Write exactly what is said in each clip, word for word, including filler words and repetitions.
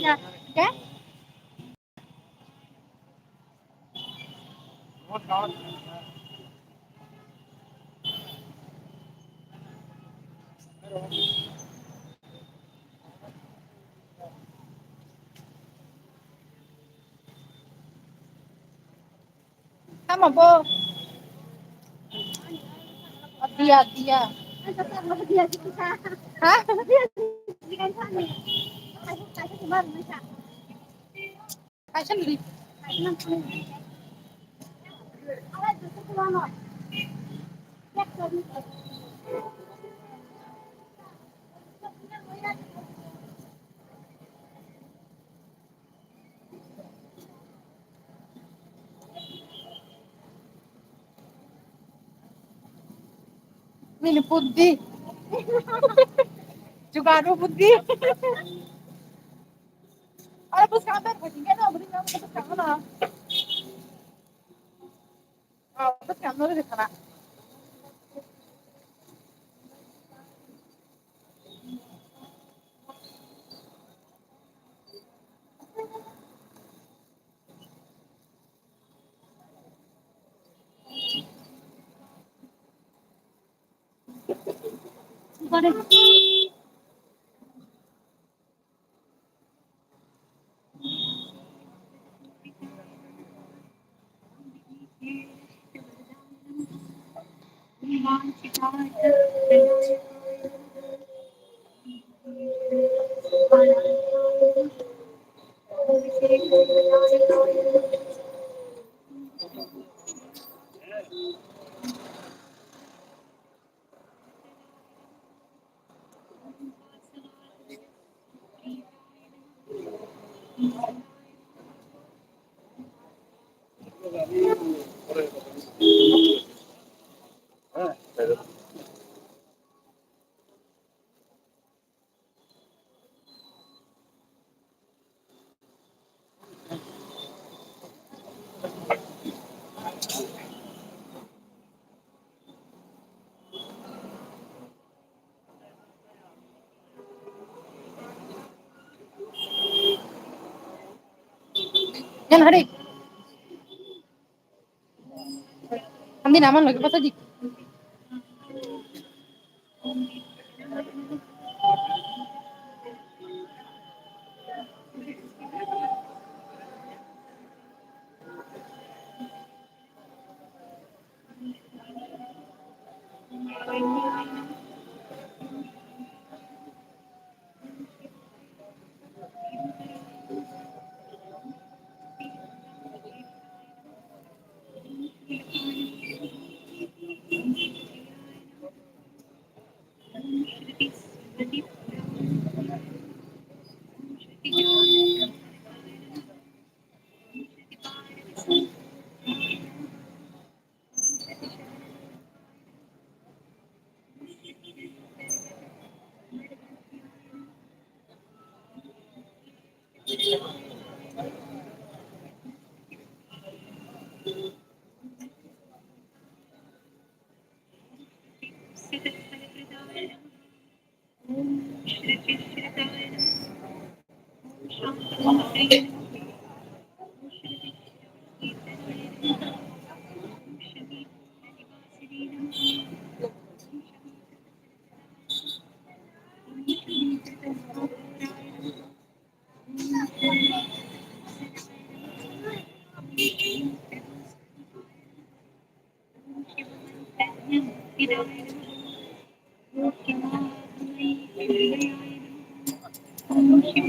Kya? Tamo bo? Dia, dia. Ha? Kaisa nini. Nini buddhi. Jugaru buddhi. Aro bwskang ber bwsing khe no, bwsing khe no, bwskango no. Oh, bwskang no ri khana. Yan hari. Kami naman lagi patah di.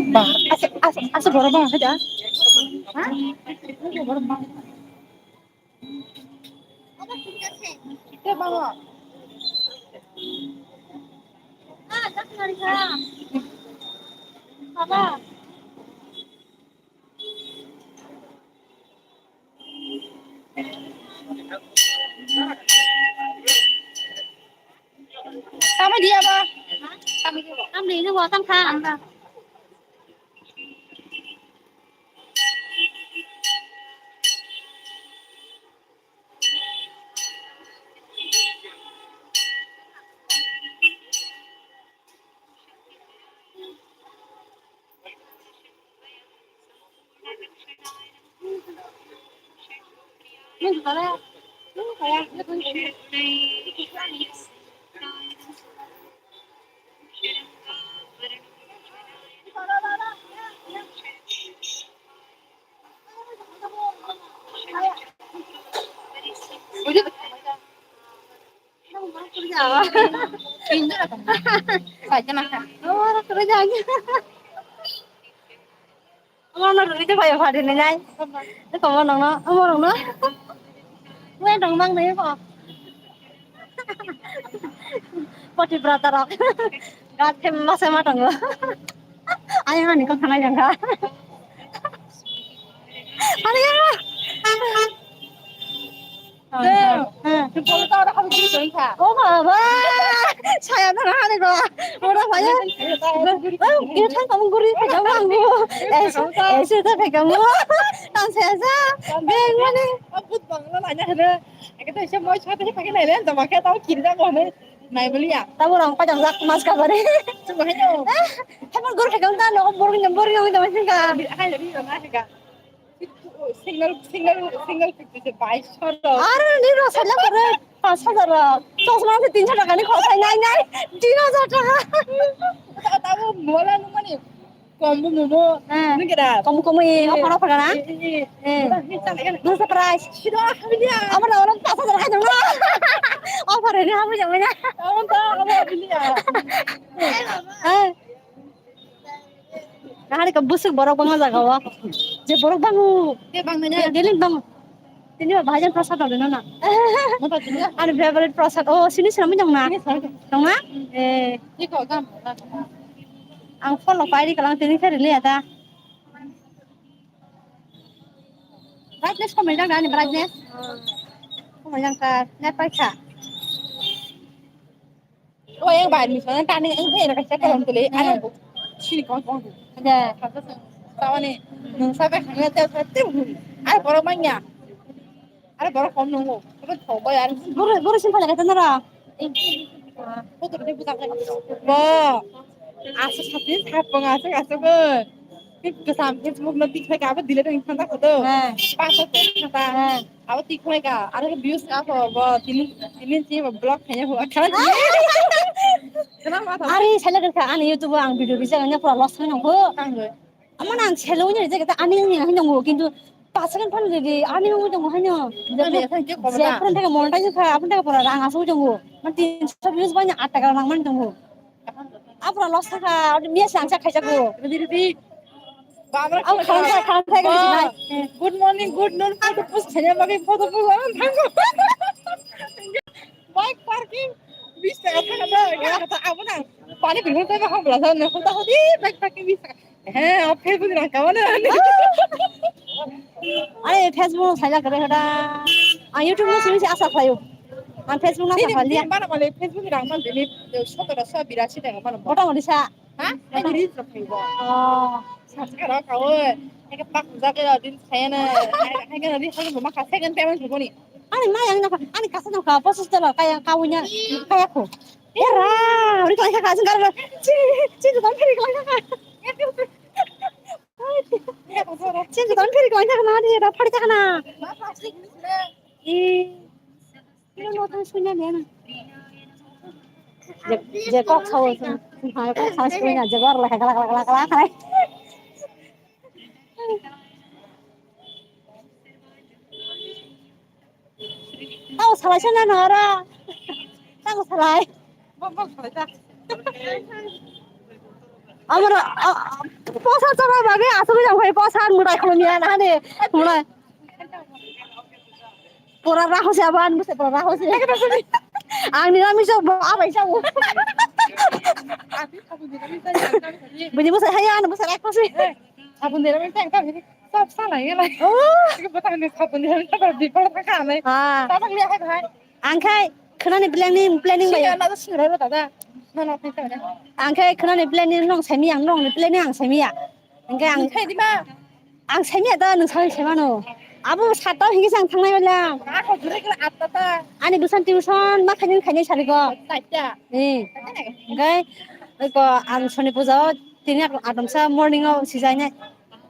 Ba, asa, asa, asa borok bang khe da? Ha? Asa borok bang. Te bang. Ah, tak lari ha. Baba. Tamo dia ba? Tamo dia ba? Tamo dia ba? Tamo dia ba? Omo no rwgwi tongfai o phatini nai. Tongma nangno, omo rokno. Ue tong mang nai ko. Poti brata rok. Gat khe masa ma tongo. Ayang ani kok thanai jang kha. Ani ya. Oh, baba, saya na hari ko. Ora saya. Kita kamu guri pegang kamu. Eh, eh, sudah pegang. Tang saya sa. Beng mana? Abut bangla nanya hene. Ekta ise moi chate pakai nai le, jama khe tau kiri da ko hene. Nai beliya. Tamu rang pajang jak mas kabari. Cuma hene. Hemon guri pegang ta no, boring boring nang. Hai jadi na ka. Single, single, single fifty se bais soro. Aro ni ro sala kore pas hajar ro. Chosma se tinso taka ni khosai nai nai. Tin hajar taka. Tabo mola nung mani. Kombo momo. Eh. Nung kira. Kombo kombo e, eh, offer, offer na? Eh, eh, eh. Eh. Mura hini chang ya. Masa price. Siro hini ya. Amar orang pas hajar kai dong. Offer ini apa jam ini? Amar ta apa ini ya? Eh. Nahari ka busuk borok bangma jaga o. Je borok bango. Te bang nanya. Daily bango. Tini ba bahai jan prasad rok dena na. Mo ta tini. Ani favorite prasad. Oh, sini sini mujang na. Sini sini. Tong na? Eh. Ni ko gam. Ang follow pairi kalang tini khe rili ata. Brightness ko mejang ani brightness. Ko mejang ka. Net paisa. O yang bai mi sana tani ang thai na kaisa kalam tuli. Ano sini kong kong. Ada. Tawani nung sabe khangna te te. Ai borok manya. Ai borok kom nungo. Ko thok bai ar. Buru buru sin phala kata nara. Bo. Asa satin sapong asa asa bo. Kesam Facebook no tik phai ka bo dile tang thang ta ko do. Pasa ko thang ta. Abo tikhoika, aro views ka kho, bo tini, tini si bo block khaina ho, akhara di. Are, sala ka ani YouTube ang video bisa nya pura loss khaina ho. Amana ang selo ni je kata ani ni ang nongo, kintu pas kan phan de ani nongo nongo haino. Ani ya thank you, je pran thaka monetize kha, apun thaka pura rang asu nongo. Man tin so views banya atta ka rang man nongo. Apura loss thaka, odi miya sangsa khaisa ko. Ridi, ridi. Babra. Au khalang khalang khalang khalang. Good morning, good noon, photo post khanya bagi photo post. Bike parking bis taka thaka da. Kata abo na. Pani bihun ta ham la sa ne kota hodi bike parking bis taka. He, o Facebook rang kawan. Are Facebook no saila kare hada. A YouTube no sini asa khlayo. Ang Facebook no asa khlalia. Mana male Facebook rang man dini sotoro so birasi taka mana. Mota moti sa. Ha? Ai reels rok khayo. Oh. Subscribe rok khayo. Hai ke pak jaga din saya na. Hai ke reels rok ma kha second payment ko ni. Ani ma yang na ani kasa na ka posis dollar kaya kawunya kaya ko. Era, ori kaya ka sing kar. Chi, chi ko phiri kaya ka. Chi ko phiri kaya ka na ni da phari ka na. Ma plastic ni. I. Kilo no tang sunya ni na. Je, je kok sao, ha, kok sao sunya, je gor la kala kala kala kala. Tao salai sana nara. Tao salai. Amra, a, a, posa chaba bagi asuk jang phai posa murai khulumya na de. Murai. Pura raho se aban buse pura raho se. Ang ni rami sok bo abai sok. Bini buse haya na buse raho se. Sabun dera men tang tang. Sab salai ngelai. Oh. Iku botang ni sabun dera men tang di pala tang kanai. Ah. Tabang liya hai hai. Ang khai khwnani planning, planning bai. Siya na sura ro dada. Na na tang tang. Ang khai khwnani planning nong semi ang nong ni planning ang semi ya. Ang khai ang khai di ma. Ang semi ya da nung sai sema no. Abo sat ta hingi sang thangnai wala. Ako jure kala atta ta. Ani busan tuition ma khaini khaini sari ko. Taita. Eh. Ang khai ko ang soni puja o tini atomsa morning o sijainai.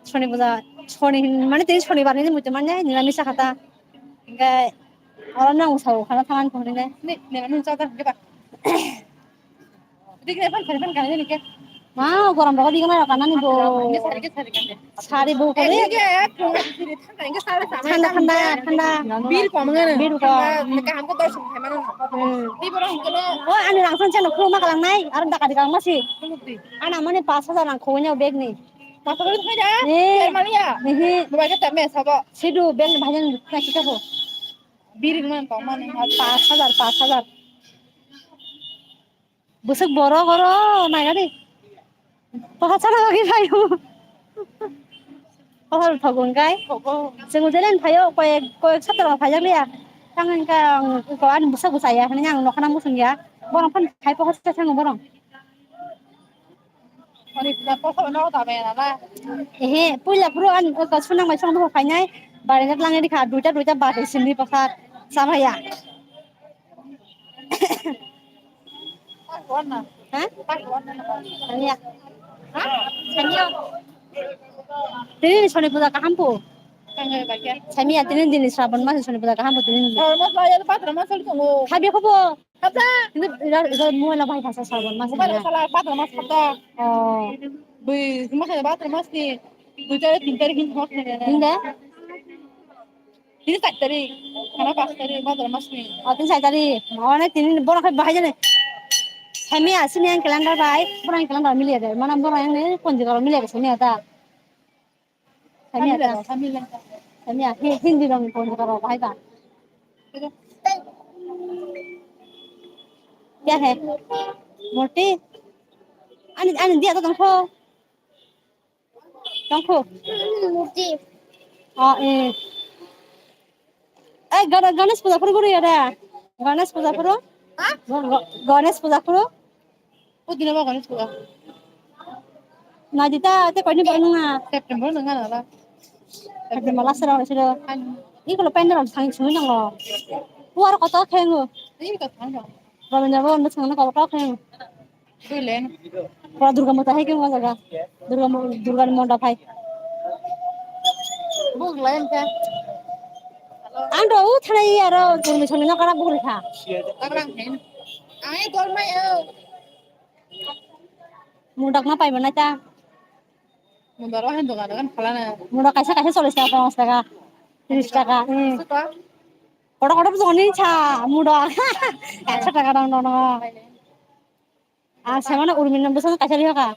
Soni puja, soni hin-, mane tini sonibar hinwi muitu mane, niramisa khata. Hingke oro nang sao khana thangan phone ne. Ne, ne, ne, chata hingke ba. Dik ne pan, pan, pan, kan ne ke. Ma, gorom rogo dik na kana ni bo. Sari bo kore. Thanda, thanda, thanda. Bir kom ngana. Bir kom. Kaham ko dos khai mano. Hmm. Ni boro hingke no. O, ani rang san san khuluma kalang nai, aro dakati kalang masi. Ana mani pas hajar rang khogoi nai bag ni. Masa beri khai da? Eh. Ter maliya. Ehe. Mobile ke temme sabo. Sidu bag ni bhajan na kita ho. Biri man tong mani. Pas hajar, pas hajar. Bwswk borok oro naigadi. Pohor sana bagwi phaio. Pohor thogo hwnkhe. Thogo. Chwng jelen phaio, koyek, koyek sapta rok phaijak liya. Tang hwnkhe ang ko ani bwsa bwsa ya hwnwi ang nokha nang bwswng ya. Borok phano khai pohor sa thango borok. Ehe, puila phuru ani o kasu nang bai song phainai. Barinat langni rikha duita duita bati sindi pasat. Samaya. Ha? Sania. Ha? Sania. Tini ni Soni puja kaham pu. Sania, tini ni Sraban mas Soni puja kaham pu tini ni. Sraban mas laya, Bhadra mas soli tongo. Habi khobo. Kata. Ini ira ira muala bai khasa Sraban mas. Muala sala Bhadra mas kata. Oh. Bui mas Bhadra mas ni. Dui tarik, tin tarik ni hok ni. Hinda? Tini sait tarik, khana pas tarik, Bhadra mas ni. O, tini sait tarik. O, ne tini borok hai bahai jani. Sami asini ang calendar bai, borok ang calendar milia de. Mana borok ang ne konji karo milia de sami ata. Sami ata. Sami ata. Sami a, hi-, Hindi rong konji karo bahai ba. Kya hai? Murti? Ani, ani dia to tongkho. Tongkho. Murti. Oh, eh. Eh, Gane-, Ganesh puja phuru guri ada. Ganesh puja phuru? Ha? Go-, go-, Ganesh puja phuru? O dino ba Ganesh puja. Na dita, te koni ba nunga. September nunga na la. September last round siro. Ani. Iko lo pendel ang sang sung nang lo. Puar koto khengu. Iko thang ba. Ba nabo nang sang nang koto khengu. Duilen. Pura Durga Mata hai ke mo jaga. Durga mo-, Durga ni mondop hai. Buk lain khe. Ang do u thanai aro jurmi songni nokara buk rikha. Takrang khe. Ang e dol mai o. Mondop ma pai manai ta. Mondop ro hen dogan dogan phalana. Mondop kaisa kaisa chollish taka, ponchash taka, tris taka. Hmm. Suka. Kotor kotor joni cha mondop. Ekso taka dang dang dang. Ang samano Urmilno bwsano kaisa lihoka.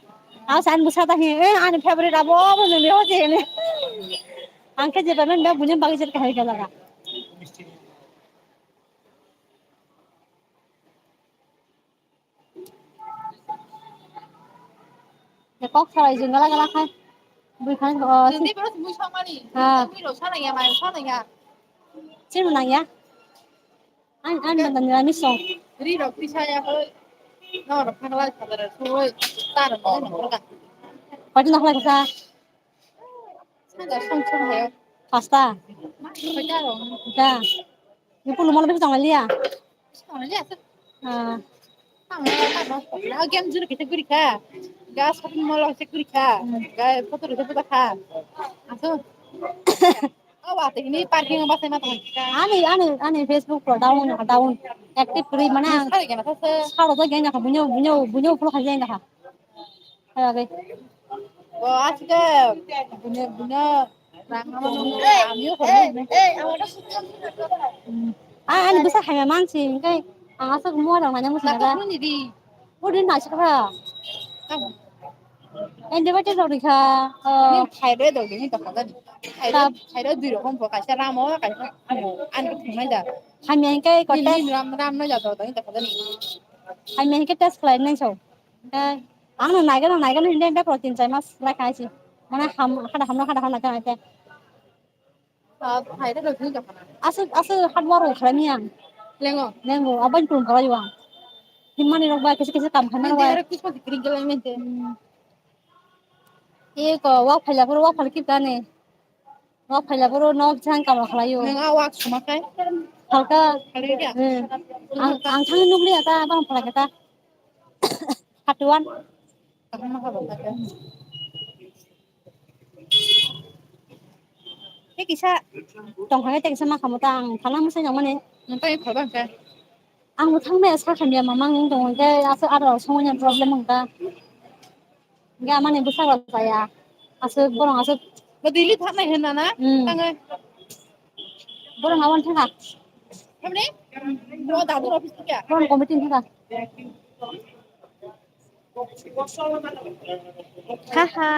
Ang san bwsa ta hi, eh, ani favorite abo, abo nini hoje ni. Ang khe jeba men ba bunyam bagwi jeta hai galaga. Kok salai jing gala gala khai. Bui khai, oh, si- Hindi bro, mui samani. Ha. Mui ro sana ya, mai sana ya. Sino nang ya? Ang, ang nang nang ni song. Ri rok tisa ya ko. No rok phangla sabara soi. Tar no no ka. Pati no khala kasa. Sada song song hayo. Pasta. Pati ro. Da. Ni pulu mala bisa tang liya. Tang liya. Ah. Tang liya, tang liya. Game juru kita guri ka. Gas shopping mall kita guri ka. Hmm. Gas photo rwjak ka. Aso. Awa, tini parking ba sai ma tong. Ani, ani, ani Facebook pro down, down. Active kri mana? Sari gana sa. Saro to gena ka bunyo, bunyo, bunyo pro kha gena ka. Hai bai. O aske bunyo, bunyo. Rang ama nung ami ko. Ah, ani bwsa hai ma mansi, kai. Ang asok mo rang mana mo sa. Udi na sikha. Antibiotic rok rikha. Oh. Ni thyroid rok ni tokha jani. Thyroid, thyroid dui rokom bo, kaisa ramo, kaisa ramo. Ani ko thumai da. Hamya hingke ko test. Ram, ram no jado, da, tokha jani. Hamya hingke test khlai nai so. Eh, ang no naiga, naiga no hinde hinde protein chai mas lai khai si. Mane ham, hada hamna, hada hamna khai te. Ah, hai da, da, da. Aswk, aswk hard work rok khlai manya. Lengo. Lengo, abang tum khlai wa. Himmani rok ba kisa kisa kam khlai manya. Aro kisa kisa kring khlai manya. Hmm. E ko, wak phaila phuru wak phal kip kani. Wak phaila phuru nok jang kam khlai o. Nang a wak suma kai. Halka. Halka. Hmm. Ang, ang thang nukli ata, abang phalai kata. Hatuan. Kaham ma habo kata. Tei kisa tongkha khe tei kisa ma khamu ta ang thala mwsai nangmani. Nwng tei kholba hwnkhe? Ang bo thangmaya sakha miya mama wng tong hwnkhe aswk aro songmani problem wngkha. Hwnkhe amani bwsa rok chaya. Aswk borok aswk. Bo daily thangnai hwnna na? Hmm. Thangnai. Borok ma wan thangkha. Tamni? Bo dadu office thangya. Borok committee thangkha. Haha,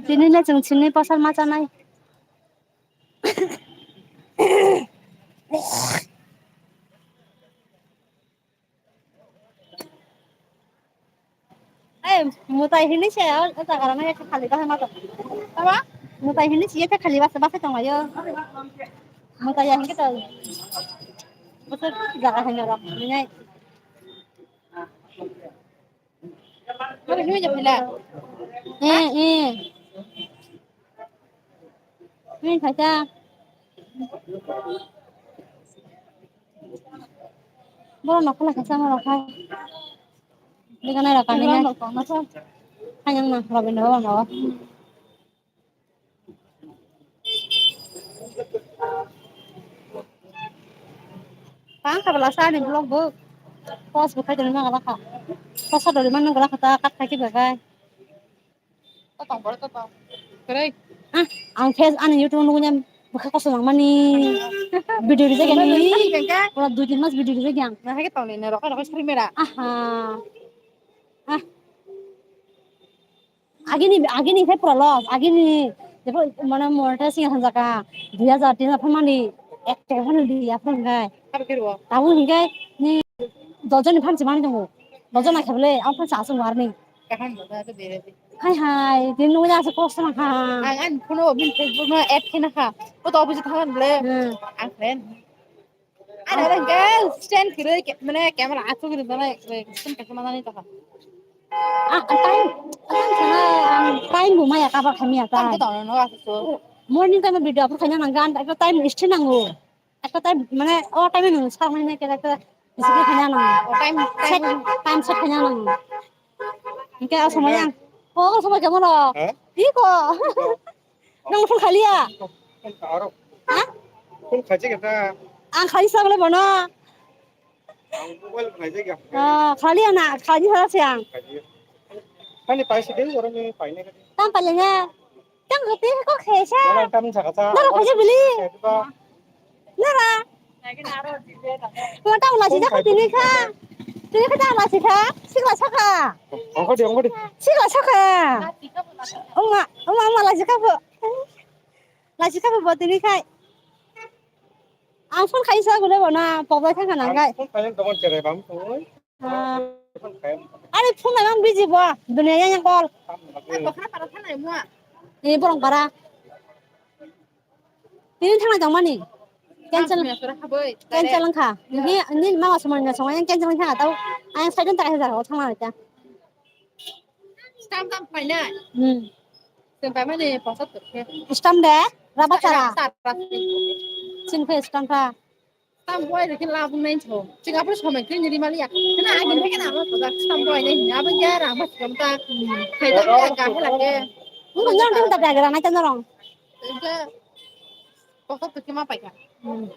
tini le chwng chini pasal ma chanai. Ei, mutai hini se, o, o jaga rok nai khe khali basa ma tong. Tama? Mutai hini se khe khali basa, basa tong laio. Mutai ya hini to. Bwswk jaga hini rok, nai. Abo himwi ja phaila? Eh, eh. Himwi khaisa. Borok nokha lai khaisa, borok khai. Dega nai rok kami nai. Hayang na, Robindra Bhaban o. Tang kha bwla sa ani vlog bo. Post bo khai tongma gala kha. Post sa dori man gala kha ta kat khai ki bagai. To tong boro to tong. Kwrwi. Ah, ang face ani YouTube nugwi bwkha kosom nangmani. Video rijak ani. Pura dui tin mas video rijak ang. Na hai ke tong ni rokha rokha sari mera. Aha. Ah. Agini, agini khe pura loss, agini jebo mane monetization hamjaka dui hajar tin hajar phaimani ek taka phano di aphuru hwnkhe. Abo khe rwo. Tabuk hwnkhe ni dojon ni phan se mani tongo. Dojon naikha bole, abo phan se aswk warni. Kaham bo da de. Hai hai, tini nungya aswk kosto nangkha. Ang ani phone o bini Facebook no add khe nakha. Ko to office thang bole. Hmm. Ang friend. Ano hwnkhe stand kwrwi, mane camera aswk kwrwi, mane stand kaisa manani tongkha. Ah, time, time sana, ang time bo maya cover khaimya ta. Tamo tongno no aswk. Morning time video upload khaina nangkha, ang ekta time extra nango. Ekta time, mane, o time no sakmani khe ekta discipline khaina nango. O time, set, time. Time set khaina nango. Hwnkhe o somoi ang, o somoi khe bono. Ha? Iko. Nang phone khaliya? Phone kha aro. Ha? Phone khaijak ya ta? Ang khali sa bole bono. Ang mobile khaijak ya. Ah, khaliya na, khali sa se ang. Khaijak. Ani paisa ding, oro ni paina ka. Tam palenga. Tam hati ko khesa. Wala tam jaga sa. Nang khaijak bili. Nara. Wala tam la sida ko tini kha. Tini kha tam la sida. Sikla saka. Ongkodi, ongkodi. Sikla saka. Oma, oma, oma la sika bo. La sika bo tini khai. Ang phone khai sa gule bona, pobai thang kana gai. Phone khai dong chere bam phone. Ah. Phone khai. Are phone nang busy bo. Dunia yang call. Ni borong para. Tini thangna tongmani. Cancel. Cancel wngkha. Ni, ni mama sumani na songo yang cancel wngkha tau. Ayang side ta hajar ho thangna ta. Stamp tam paina. Hmm. Sen paimani posa to. Stamp de? Raba chara. Sin khe stamp pa. Tam boy rikhe labung nai tho. Ching apro somai khe ni rimali ya. Kena ai ni kena abo to stam boy nai ni abo ya ra ma stam ta. Khai ta ya ka hela ke. Nung nang ta da ga na ta norong. Ega. Posa to kima pai ka.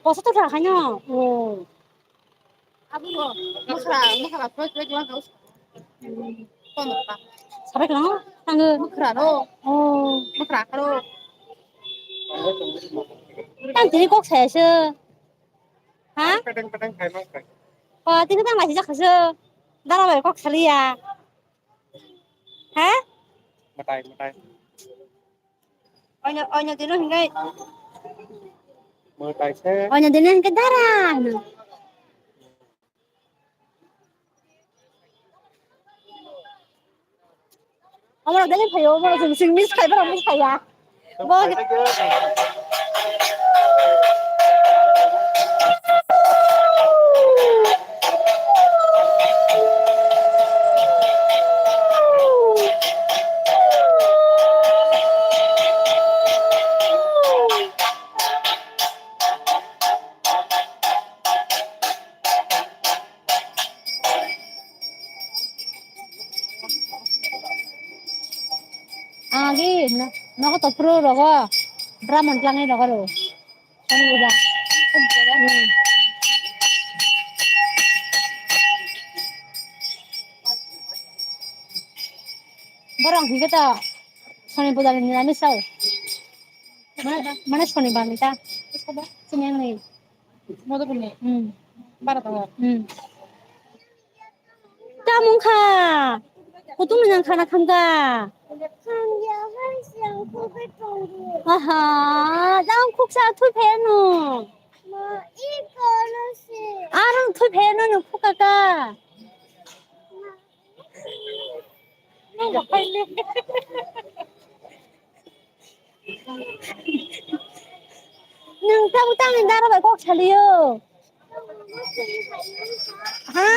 Posa to kha khaino. Oh. Abo no. Makra makra koi koi juang kau. Kono ta. Sabai kano. Tango. Makra no. Oh. Makra karo. Tang tini kok saya se. Ha? Peteng peteng khai ma khai. Pa, tini tang lasi jakha se. Dara bai kok saliya. Ha? Matai, matai. Onya, onya dino hinggai. Matai se. Onya dino hinggai dara. Omo dali phayo, omo sing sing miss khai, bara miss khaiya. Bo Agi nogo to pro rogo. Brahman tlangwi rogo ro. Soni puja. Hmm. Borok hingke to soni puja ni niramis sao. Mane, mane sonibar ni ta. Sini ang ni. Modok ni. Hmm. Bara to. Hmm. Tamung kha. Kutung nang khana khamga. Aha, jang khuksa thui pheno. Arang thui pheno no khukaka. Nwng tamo tangni dara bai kok saliyo? Ha?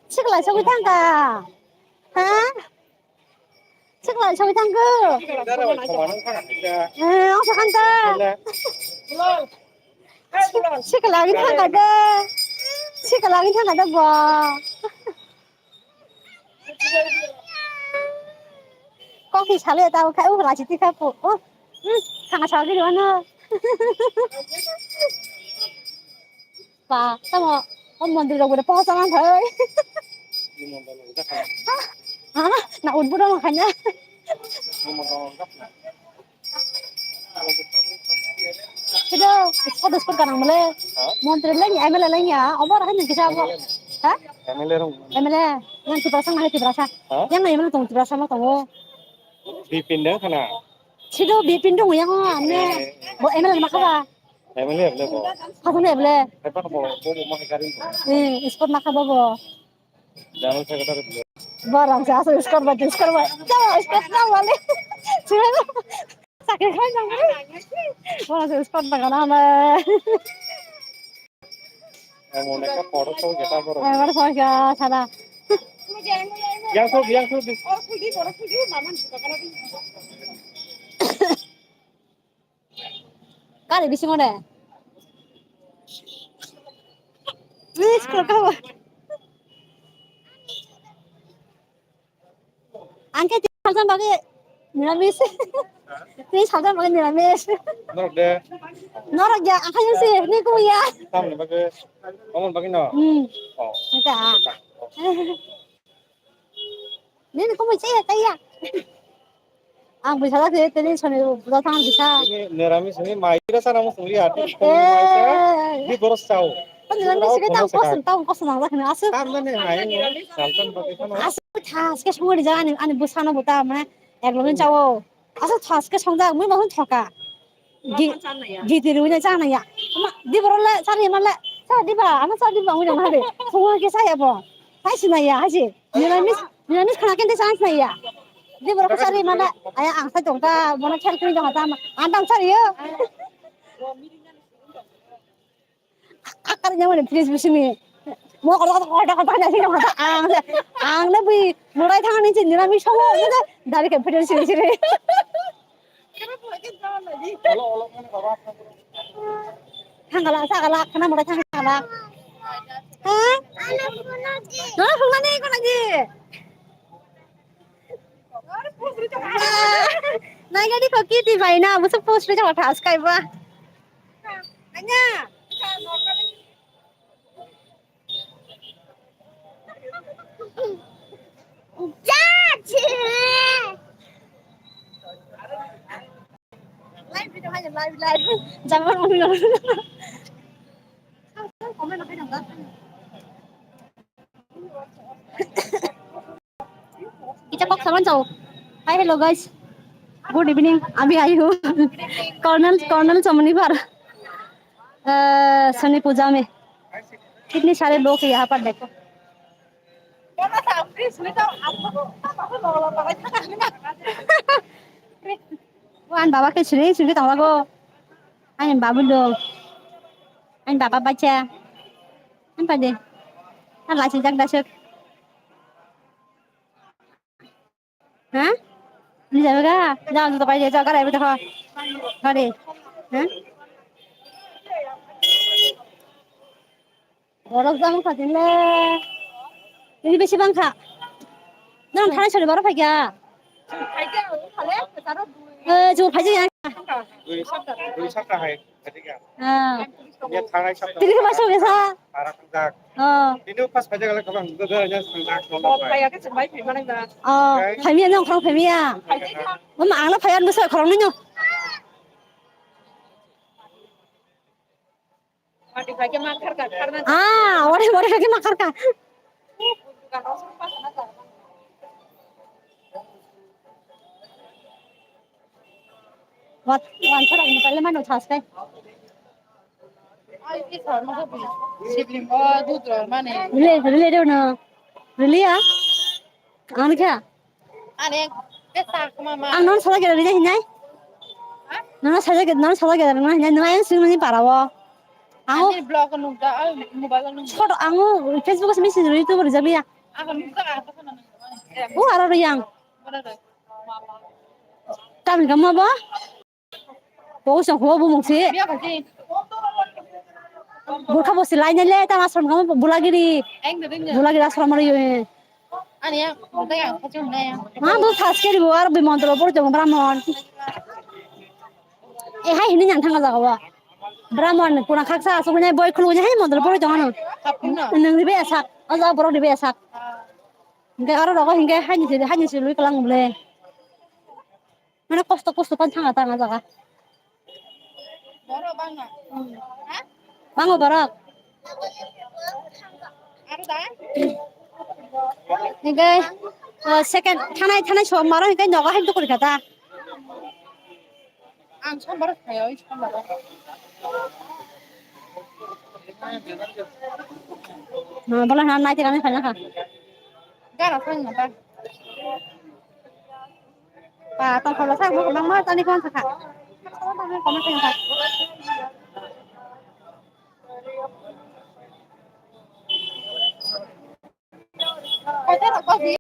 Sikla sogwi thangka? Ha? Sikla sogwi thangkho? Eh, ang sakhan ta. Sikla gini thangka de. Sikla gini thangka de bo. Kok hi sale ta khai u la chiti kha pu. Oh, hmm, khana sa giri wano. Ba, tamo, o mondir rok bole pohor tongma khai. Ha, na utbudong khai na. Sida, sida sport kanang male. Ha? Montri lagi, M L A lagi ya. Omor hai nih kisah apa? M L A. Ha? M L A rong. M L A. Yang Tiprasa ngai Tiprasa. Ha? Yang M L A tong Tiprasa ma tongo. Bipin dong khana. Sido Bipin dong yang o ane. Eh. Bo M L A ma khaba. M L A le bo. Khasung le bole. Hepan bo bo bo ma garing. Eh, sport ma khaba bo. General Secretary. Borang sa aso skor ba, skor ba. Jawa skor na wale. Sakhe khai jang. Borang sa skor na kana na. Ang mone ka photo so kita borok. Ai, borang sa ka sana. Yang so, yang so. Kari bisingo de. Please, kok kau. Angke tiga jam bagi niramis. Tiga jam bagi niramis. Norok de. Norok ya, angke yang sih, ini ku ya. Tam ni bagi, kamu bagi no. Hmm. Oh. Kita. Nini kumui chaya chaya. Ang bisa lagi tadi soni budak tangan bisa. Ini niramis ini mai kita sana mau suri hati. Eh. Di boros chau. Kan niramis kita ang kosong tahu kosong nang lagi asuk. Tam mana hai? Saltan bagi kan. Asuk tas ke semua di jalan ani busana buta mana? Ek lomin chau. Asuk tas ke songda mui mau thoka. Gi-, giti rwina chana ya. Ama, di borok le chana ya male. Cha di ba, ama cha di ba wina male. Sungo ke saya bo. Hai sina ya, hai si. Niramis, niramis khana kente chance na ya. Di borok chari male. Aya ang sa tong ta, bona khel kri dong ta. Andang chari yo. Akar nyamani fridge bisingni. Mo kotor kotor kotor kotor hanya sini kotor ang ang le bui murai thangani sini nami somo gitu dari ke fridge sini sini. Thangala sagala khana murai thangala. Ha? Ha, huma nei kona ji. Naigadi ko kiti bai na, musu post ri jama thas kai ba. Anya. Live video hai, live, live. Jama. Kita kok sama cau. Hi, hello guys. Good evening. अभी आई हूँ। Colonel, Colonel चमनी पर, अ, शनि पूजा में। कितने सारे लोग हैं यहाँ पर, देखो। Wan baba ke sini sini tanglago. Ani babu do. Ani baba bacha. Ani pade. Ani lasi jak dasuk. Ha? Ni jabe ga? Jao, jao, pai de, jao, garai, jao. Gari. Ha? Borok jang kha dinle. Ini besi bang kha. Nang thani sori borok phai kha. Eh, jor phaijak ya. Dui, dui sapta hai, phaijak ya. Ah. Ya, thangnai sapta. Tini khe masa biasa. Para thangjak. Oh. Tini pas phaijak le khamang, gada ya thangjak, thangjak. Oh, phaiya khe chwng bai phai manai da. Oh, phaimiya nang khorang phaimiya. Mama, ang na phaiya, nung sai khorang nung. Ah, wari, wari khe ma kharka. Wat, wan sara ni pale mano thas kai. Ai, ki sar mo bi. Sibling o dudro mane. Rele, rele do no. Rele ya? Ang kha. Ane, ke sa kuma ma. Ang non sala gera rijai hinai. Ha? Non sala gera, non sala gera non hinai. Non ayang sing mani para wo. Ang ani blog nung da, ai mobile nung. Photo ang Facebook se message ri tu rijak ya. Ang nung da, ang nung da. O aro yang. Kami kamu apa? Bo usang ho bumung si. Biya khaji. Burkha bo si lainai le, tang ashram kamo Bulagiri. Eng de ding. Bulagiri ashram ri yo. Ani ya, bo tang khaji na ya. Ma bo khas kiri bo ar bi montro pori tong Brahmon. E hai hini nang thanga jaga wa. Brahmon pura khaksa asuk ne boi khulu ne hai montro pori tong ano. Khapna. Nang ribe asak, aja borok ribe asak. Hingke aro rogo hingke haini se, haini se lui kalang bole. Mane kosto kosto pan thanga tanga jaga. Borok bangma. Hmm. Ha? Bango borok. Aro da? Hingke, o, second, thanai, thanai sombar hingke nogo hai dukuri kata. Ang sombar khayo, sombar. Hmm, bola ha nai te kami khana kha. Gara sang na ta. Pa, tong khola sak, mo khola ma tani kon sakha. Tong khola sak, mo khola sak. Koi ta rok ko hi?